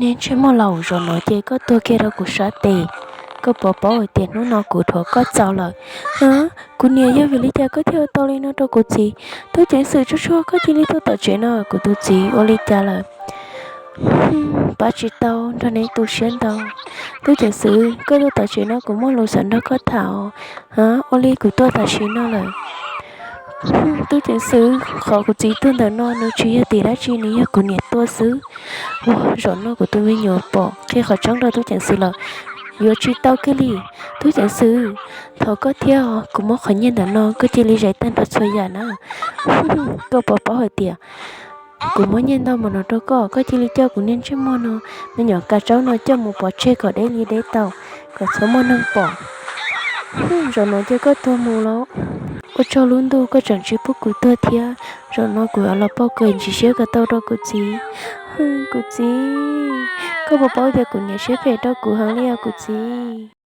Niag ntsej muag laus, zaum no ces koj tuag kiag rau kuv sab tes. Koj puas paub hais tias hnub no kuv dhuav koj txaus lawm. Kuv niam, yog vim li cas koj thiaj ua tau li no rau kuv txiv? Tub ceev xwm, tsuag tsuag koj cia li tuaj tom tsev no, kuv tus txiv ua li cas lawm? Pab tsis tau nrog neb tu siab ntau. Tub ceev xwm, koj tuaj tom tsev no kuv muaj lus xav nrog koj tham os. Ua li kuv tuaj tam sim no lawm. Tub ceev xwm, qhov kuv txiv tuaj ntawm no nws tsis yog tim dab tsi, nws yog kuv niam tuaj xwb. Ua, zaum no kuv tus me nyuam pom qhia qhov tseeb rau tub ceev xwm lawm, yuav tsis tau kiag li. Tub ceev xwm, thov koj thiab os, kuv muab qhov nyiaj ntawm no koj cia li zais tag nrho txhua yam na. Koj puas paub hais tias kuv muab nyiaj ntau npaum no rau koj, koj cia li coj kuv niag ntsej muag no, me nyuam kav tsaub no coj mus pov tseg kom deb li deb tau, kom txhob muaj neeg pom. Zaum no ces koj tuag mus lauj. Ua tsaug lub ntuj koj tseem tsis pub kuv tuag thiab, zaum no kuv yuav los pauj kawm ntsis siab kom tau rau kuv txiv. Kuv txiv, koj puas paub tias kuv niam siab phem rau kuv heev li os kuv txiv.